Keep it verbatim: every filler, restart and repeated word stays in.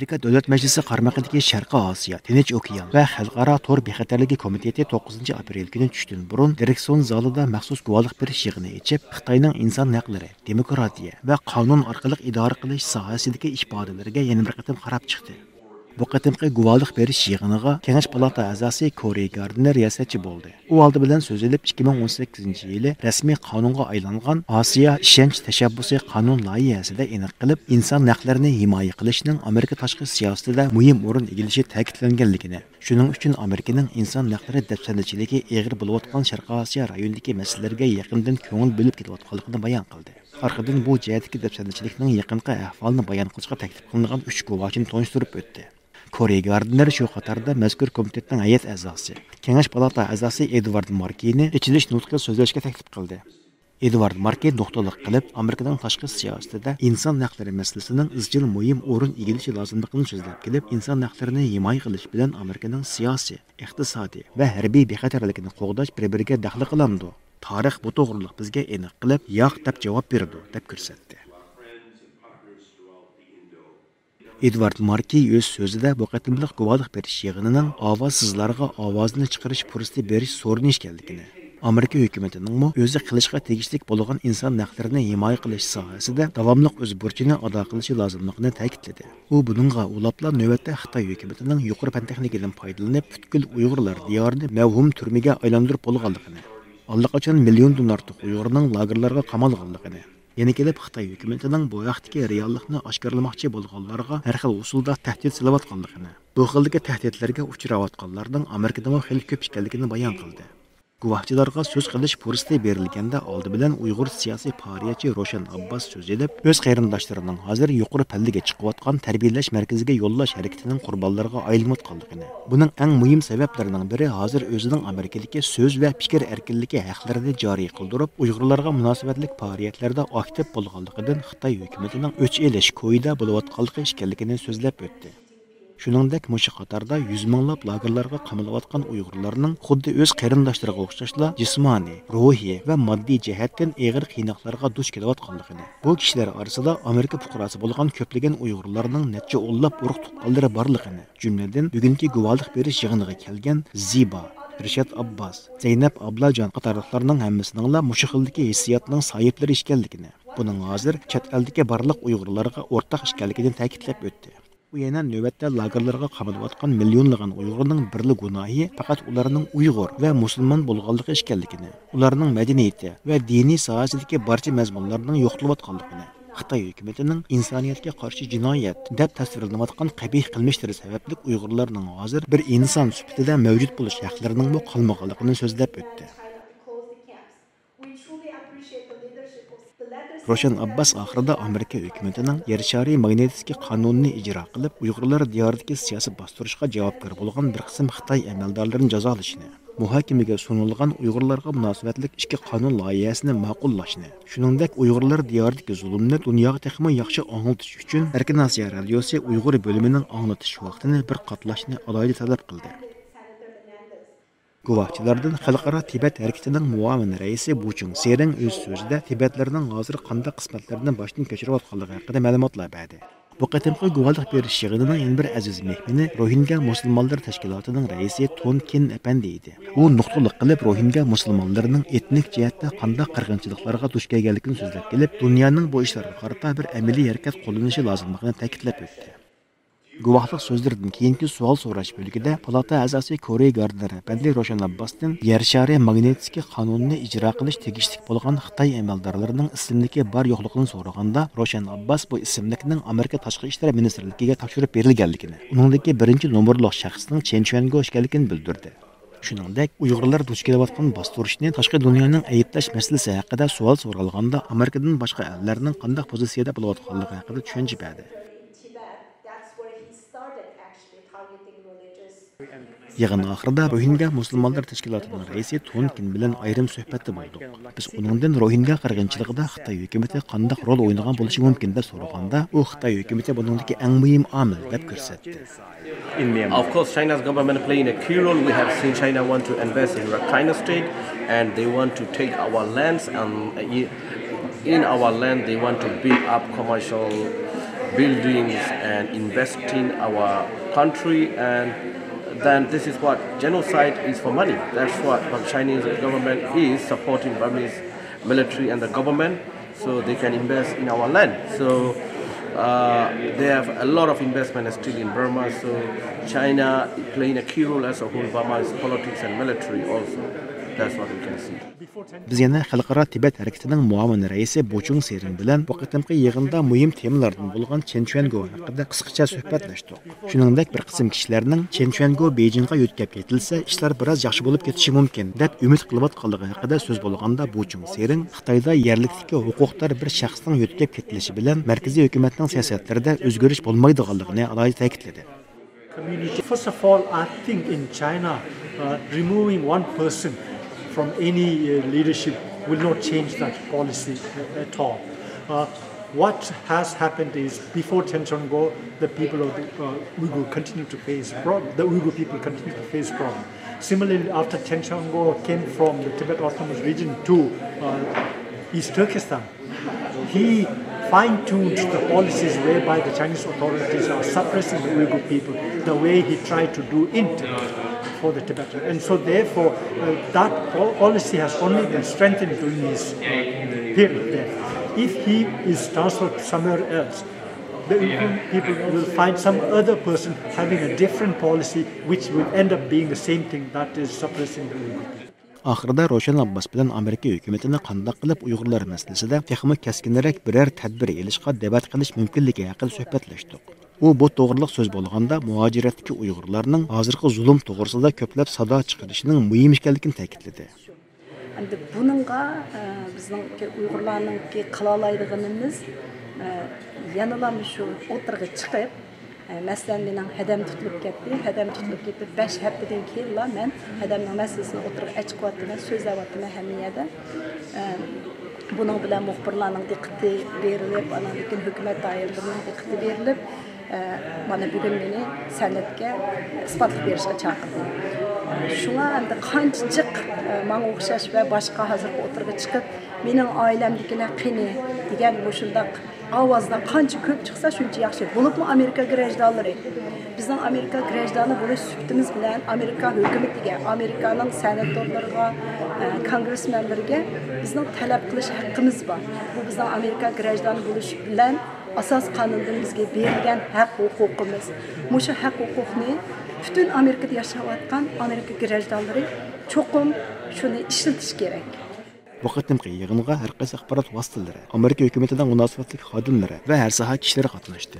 ئامېرىكا دۆلەت مەجلىسى قارمىقىدىكى شەرقىي ئاسىيا، تىنچ ئوكيان ۋە خەلقئارا تور بىخەتەرلىكى كومىتېتى توققۇزىنچى ئاپرېل كۈنى چۈشتىن بۇرۇن دىرېكسون زالىدا مەخسۇس گۇۋاھلىق بېرىش يىغىنى ئېچىپ، خىتاينىڭ ئىنسان ھەقلىرى، دېموكراتىيە ۋە قانۇن ئارقىلىق ئىدارە قىلىش ساھەسىدىكى ئىپادىلىرىگە يەنە بىر قېتىم قاراپ چىقتى. بۇ قېتىمقى گۇۋاھلىق بېرىش يىغىنىغا كېڭەش پالاتا ئەزاسى كورى گاردنېر رىياسەتچى بولدى. ئۇ ئالدى بىلەن سۆز ئېلىپ، ئىككى مىڭ ئون سەككىزىنچى يىلى رەسمىي قانۇنغا ئايلانغان ئاسىيا ئىشەنچ تەشەببۇسى قانۇن لايىھەسىدە ئېنىق قىلىپ، ئىنسان ھەقلىرىنى ھىمايە قىلىشنىڭ ئامېرىكا تاشقى سىياسىتىدە مۇھىم ئورۇن ئىگىلىشى تەكىتلەنگەنلىكىنى، شۇنىڭ ئۈچۈن ئامېرىكىنىڭ ئىنسان ھەقلىرى دەپسەندىچىلىكى ئېغىر بولۇۋاتقان شەرقىي ئاسىيا رايونىدىكى مەسىلىلەرگە يېقىندىن كۆڭۈل بۆلۈپ كېلىۋاتقانلىقىنى بايان قىلدى. ئارقىدىن بۇ جەھەتتىكى دەپسەندىچىلىكنىڭ يېقىنقى ئەھۋالىنى بايان قىلىشقا تەكلىپ قىلىنغان ئۈچ گۇۋاھچىنى تونۇشتۇرۇپ ئۆتتى. كورى گاردنېر شۇ قاتاردا مەزكۇر كومىتېتنىڭ ھەيئەت ئەزاسى، كېڭەش پالاتا ئەزاسى ئېدۋارد ماركىنى ئېچىلىش نۇتقىدا سۆزلەشكە تەكلىپ قىلدى. ئېدۋارد ماركى نۇقتىلىق قىلىپ، ئامېرىكىنىڭ تاشقى سىياسىتىدە ئىنسان ھەقلىرى مەسىلىسىنىڭ ئىزچىل مۇھىم ئورۇن ئىگىلىشى لازىملىقىنى سۆزلەپ كېلىپ، ئىنسان ھەقلىرىنى ھىمايە قىلىش بىلەن ئامېرىكىنىڭ سىياسىي، ئىقتىسادىي ۋە ھەربىي بىخەتەرلىكىنى قوغداش بىر-بىرىگە دەخلى قىلامدۇ؟ تارىخ بۇ توغرىلىق بىزگە ئېنىق قىلىپ، ياق دەپ جاۋاب بېرىدۇ، دەپ كۆرسەتتى. ئېدۋارد ماركىي ئۆز سۆزىدە بۇ قېتىملىق گۇۋاھلىق بېرىش يىغىنىنىڭ ئاۋازسىزلارغا ئاۋازىنى چىقىرىش پۇرسىتى بېرىش سورۇنى ئىكەنلىكىنى، ئامېرىكا ھۆكۈمىتىنىڭمۇ ئۆزى قىلىشقا تېگىشلىك بولغان ئىنسان ھەقلىرىنى ھىمايە قىلىش ساھەسىدە داۋاملىق ئۆز بۇرچىنى ئادا قىلىشى لازىملىقىنى تەكىتلىدى. ئۇ بۇنىڭغا ئۇلاپلا نۆۋەتتە خىتاي ھۆكۈمىتىنىڭ يۇقىرى پەن تېخنىكىدىن پايدىلىنىپ، پۈتكۈل ئۇيغۇرلار دىيارىنى مەۋھۇم تۈرمىگە ئايلاندۇرۇپ بولغانلىقىنى، ئاللىقاچان مىليوندىن ئارتۇق ئۇيغۇرنىڭ لاگېرلارغا قامالغانلىقىنى، يەنە كېلىپ خىتاي ھۆكۈمىتىنىڭ بۇ ھەقتىكى رېئاللىقنى ئاشكارىلىماقچى بولغانلارغا ھەر خىل ئۇسۇلدا تەھدىت سېلىۋاتقانلىقىنى، بۇ خىلدىكى تەھدىتلەرگە ئۇچراۋاتقانلارنىڭ ئامېرىكىدىمۇ خېلى كۆپ ئىكەنلىكىنى بايان قىلدى. گۇۋاھچىلارغا سۆز قىلىش پۇرسىتى بېرىلگەندە، ئالدى بىلەن ئۇيغۇر سىياسىي پائالىيەتچى روشەن ئابباس سۆز ئېلىپ، ئۆز قېرىنداشلىرىنىڭ ھازىر يۇقىرى پەللىگە چىقىۋاتقان تەربىيەلەش مەركىزىگە يوللاش ھەرىكىتىنىڭ قۇربانلىرىغا ئايلىنىۋاتقانلىقىنى، بۇنىڭ ئەڭ مۇھىم سەۋەبلىرىنىڭ بىرى ھازىر ئۆزىنىڭ ئامېرىكىدىكى سۆز ۋە پىكىر ئەركىنلىكى ھەقلىرىنى جارى قىلدۇرۇپ، ئۇيغۇرلارغا مۇناسىۋەتلىك پائالىيەتلەردە ئاكتىپ بولغانلىقىدىن خىتاي ھۆكۈمىتىنىڭ ئۆچ ئېلىش كويىدا بولۇۋاتقانلىقى ئىكەنلىكىنى سۆزلەپ ئۆتتى. شۇنىڭدەك مۇشۇ قاتاردا يۈز مىڭلاپ لاگېرلارغا قامىلىۋاتقان ئۇيغۇرلارنىڭ خۇددى ئۆز قېرىنداشلىرىغا ئوخشاشلا جىسمانىي، روھىي ۋە ماددىي جەھەتتىن ئېغىر قىيناقلارغا دۇچ كېلىۋاتقانلىقىنى، بۇ كىشىلەر ئارىسىدا ئامېرىكا پۇقراسى بولغان كۆپلىگەن ئۇيغۇرلارنىڭ نەچچە ئونلاپ ئۇرۇق تۇغقانلىرى بارلىقىنى، جۈملىدىن بۈگۈنكى گۇۋاھلىق بېرىش يىغىنىغا كەلگەن زىبا، رىشات ئابباس، زەينەپ ئابلاجان قاتارلىقلارنىڭ ھەممىسىنىڭلا مۇشۇ خىلدىكى ھېسسىياتنىڭ ساھىبلىرى ئىكەنلىكىنى، بۇنىڭ ھازىر چەت ئەلدىكى بارلىق ئۇيغۇرلارغا ئورتاق ئىكەنلىكىنى تەكىتلەپ ئۆتتى. ئۇ يەنە نۆۋەتتە لاگېرلارغا قامىلىۋاتقان مىليونلىغان ئۇيغۇرنىڭ بىرلا گۇناھى پەقەت ئۇلارنىڭ ئۇيغۇر ۋە مۇسۇلمان بولغانلىقى ئىكەنلىكىنى، ئۇلارنىڭ مەدەنىيىتى ۋە دىنىي ساھەسىدىكى بارچە مەزمۇنلارنىڭ يوقىتىلىۋاتقانلىقىنى، خىتاي ھۆكۈمىتىنىڭ ئىنسانىيەتكە قارشى جىنايەت دەپ تەسۋىرلىنىۋاتقان قەبىھ قىلمىشلىرى سەۋەبلىك ئۇيغۇرلارنىڭ ھازىر بىر ئىنسان سۈپىتىدە مەۋجۇت بولۇش ھەقلىرىنىڭمۇ قالمىغانلىقىنى سۆزلەپ ئۆتتى. روشەن ئابباس ئاخىرىدا ئامېرىكا ھۆكۈمىتىنىڭ يەر شارى ماگنىتسكىي قانۇنىنى ئىجرا قىلىپ، ئۇيغۇرلار دىيارىدىكى سىياسىي باستۇرۇشقا جاۋابكار بولغان بىر قىسىم خىتاي ئەمەلدارلىرىنى جازالىشىنى، مۇھاكىمىگە سۇنۇلغان ئۇيغۇرلارغا مۇناسىۋەتلىك ئىككى قانۇن لايىھەسىنى ماقۇللاشنى، شۇنىڭدەك ئۇيغۇرلار دىيارىدىكى زۇلۇمنى دۇنياغا تېخىمۇ ياخشى ئاڭلىتىش ئۈچۈن ئەركىن ئاسىيا رادىيوسى ئۇيغۇر بۆلۈمىنىڭ ئاڭلىتىش ۋاقتىنى بىر قاتلاشنى ئالاھىدە تەلەپ قىلدى. گۇۋاھچىلاردىن خەلقئارا تىبەت ھەرىكىتىنىڭ مۇئاۋىن رەئىسى بۇ چۈڭ سېرىڭ ئۆز سۆزىدە تىبەتلەرنىڭ ھازىر قانداق قىسمەتلەرنى باشتىن كەچۈرۈۋاتقانلىقى ھەققىدە مەلۇماتلار بەردى. بۇ قېتىمقى گۇۋاھلىق بېرىش يىغىنىنىڭ يەنە بىر ئەزىز مېھمىنى روھىنگا مۇسۇلمانلىرى تەشكىلاتىنىڭ رەئىسى تون كىن ئەپەندى ئىدى. ئۇ نۇقتىلىق قىلىپ روھىنگا مۇسۇلمانلىرىنىڭ ئېتنىك جەھەتتە قانداق قىرغىنچىلىقلارغا دۇچ كەلگەنلىكىنى سۆزلەپ كېلىپ، دۇنيانىڭ بۇ ئىشلارغا قارىتا بىر ئەمەلىي ھەرىكەت قوللىنىشى لازىملىقىنى تەكىتلەپ ئۆتتى. گۇۋاھلىق سۆزلىرىدىن كېيىنكى سوئال سوراش بۆلىكىدە پالاتا ئەزاسى كورى گاردنېر ئەپەندى روشەن ئابباستىن يەر شارى ماگنىتسكىي قانۇنىنى ئىجرا قىلىش تېگىشلىك بولغان خىتاي ئەمەلدارلىرىنىڭ ئىسىملىكى بار يوقلۇقىنى سورىغاندا، روشەن ئابباس بۇ ئىسىملىكنىڭ ئامېرىكا تاشقى ئىشلار مىنىستىرلىكىگە تاپشۇرۇپ بېرىلگەنلىكىنى، ئۇنىڭدىكى بىرىنچى نومۇرلۇق شەخسنىڭ چېن چۈەنگو ئىكەنلىكىنى بىلدۈردى. شۇنىڭدەك، ئۇيغۇرلار دۇچ كېلىۋاتقان باستۇرۇشنى تاشقى دۇنيانىڭ ئەيىبلەش مەسىلىسى ھەققىدە سوئال سورالغاندا، ئامېرىكىدىن باشقا ئەللەرنىڭ قانداق پوزىتسىيەدە بولۇۋاتقانلىقى ھەققىدە چۈشەنچە بەردى. يىغىن ئاخىرىدا روھىنگا مۇسۇلمانلار تەشكىلاتىنىڭ رەئىسى تون كىن بىلەن ئايرىم سۆھبەتتە بولدۇق. بىز ئۇنىڭدىن روھىنگا قىرغىنچىلىقىدا خىتاي ھۆكۈمىتى قانداق رول ئوينىغان بولۇشى مۇمكىن دەپ سورىغاندا، ئۇ خىتاي ھۆكۈمىتى بۇنىڭدىكى ئەڭ مۇھىم ئامىل دەپ كۆرسەتتى. Of course, China's government playing a key role. We have seen China want to invest in Rakhine State, and they want to take our lands, and in our land they want to build up commercial buildings and invest in our country, and then this is what genocide is for money. That's what the Chinese government is supporting Burmese military and the government, so they can invest in our land. So uh, they have a lot of investment still in Burma. So China playing a key role as a whole Burma's politics and military also. That's what we can see. بىز يەنە خەلقئارا تىبەت ھەرىكىتىنىڭ مۇئاۋىن رەئىسى بۇچۇڭ سېرىڭ بىلەن بۇ قېتىمقى يىغىندا مۇھىم تېمىلاردىن بولغان چېن چۈەنگو ھەققىدە قىسقىچە سۆھبەتلەشتۇق. شۇنىڭدەك بىر قىسىم كىشىلەرنىڭ چېن چۈەنگو بېيجىڭغا يۆتكەپ كېتىلسە، ئىشلار بىراز ياخشى بولۇپ كېتىشى مۇمكىن، دەپ ئۈمىد قىلىۋاتقانلىقى ھەققىدە سۆز بولغاندا بۇچۇڭ سېرىڭ خىتايدا يەرلىكتىكى ھوقۇقدار بىر شەخسنىڭ يۆتكەپ كېتىلىشى بىلەن مەركىزىي ھۆكۈمەتنىڭ سىياسەتلىرىدە ئۆزگىرىش بولمايدىغانلىقىنى ئالاھىدە تەكىتلىدى. Community. First of all, I think in China, uh, removing one person from any uh, leadership will not change that policy uh, at all. Uh, what has happened is before Chen Chonggo, the people of the uh, Uyghur continue to face problem. The Uyghur people continue to face problem. Similarly, after Chen Chonggo came from the Tibet Autonomous Region to uh, East Turkestan, he fine-tuned the policies whereby the Chinese authorities are suppressing the Uyghur people, the way he tried to do in Tibet for the Tibetan. And so therefore, uh, that policy has only been strengthened during his uh, period there. If he is transferred somewhere else, the Uyghur people will find some other person having a different policy, which will end up being the same thing, that is suppressing the Uyghur people. ئاخىرىدا روشەن ئابباس بىلەن ئامېرىكا ھۆكۈمىتىنى قانداق قىلىپ ئۇيغۇرلار مەسىلىسىدە تېخىمۇ كەسكىنرەك بىرەر تەدبىر ئېلىشقا دەۋەت قىلىش مۇمكىنلىكى ھەققىدە سۆھبەتلەشتۇق. ئۇ بۇ توغرىلىق سۆز بولغاندا، مۇھاجىرەتتىكى ئۇيغۇرلارنىڭ ھازىرقى زۇلۇم توغرىسىدا كۆپلەپ سادا چىقىرىشىنىڭ مۇھىم ئىكەنلىكىنى تەكىتلىدى. ئەمدى بۇنىڭغا بىزنىڭكى ئۇيغۇرلارنىڭكى قىلالايدىغىنىمىز يەنىلا مۇشۇ ئوتتۇرىغا چىقىپ، مەسىلەن، مېنىڭ ھەدەم تۇتۇلۇپ كەتتى. ھەدەم تۇتۇلۇپ كېتىپ بەش ھەپتىدىن كېيىنلا مەن ھەدەمنىڭ مەسىلىسىنى ئوتتۇرىغا ئەچىقىۋاتىمەن، سۆزلەۋاتىمەن ھەممە يەردە. بۇنىڭ بىلەن مۇخبىرلارنىڭ دىققىتى بېرىلىپ، ئاندىن كېيىن ھۆكۈمەت دائىرىلىرىنىڭ دىققىتى بېرىلىپ، مانا بۈگۈن مېنى سەنئەتكە ئىسپاتلىق بېرىشقا چاقىردى. شۇڭا ئەمدى قانچە جىق ماڭا ئوخشاش ۋە باشقا ھازىرقى ئوتتۇرىغا چىقىپ، مېنىڭ ئائىلەمدىكىلەر قېنى دېگەن مۇشۇنداق ئاۋازلار قانچە كۆپ چىقسا، شۇنچە ياخشى. بولۇپمۇ ئامېرىكا گىرەجدانلىرى، بىزنىڭ ئامېرىكا گىرەجدانى بولۇش سۈپىتىمىز بىلەن ئامېرىكا ھۆكۈمىتىگە، ئامېرىكانىڭ سېناتورلىرىغا، كونگرېسمېنلىرىگە بىزنىڭ تەلەپ قىلىش ھەققىمىز بار. بۇ بىزنىڭ ئامېرىكا گىرەجدانى بولۇش بىلەن ئاساسىي قانۇندىن بىزگە بېرىلگەن ھەق ھوقۇقىمىز. مۇشۇ ھەق ھوقۇقنى پۈتۈن ئامېرىكىدا ياشاۋاتقان ئامېرىكا گىرەجدانلىرى چوقۇم شۇنى ئىشلىتىشى كېرەك. بۇ قېتىمقى يىغىنغا ھەر قايسى ئاخبارات ۋاسىتىلىرى، ئامېرىكا ھۆكۈمىتىنىڭ مۇناسىۋەتلىك خادىملىرى ۋە ھەر ساھە كىشىلىرى قاتناشتى.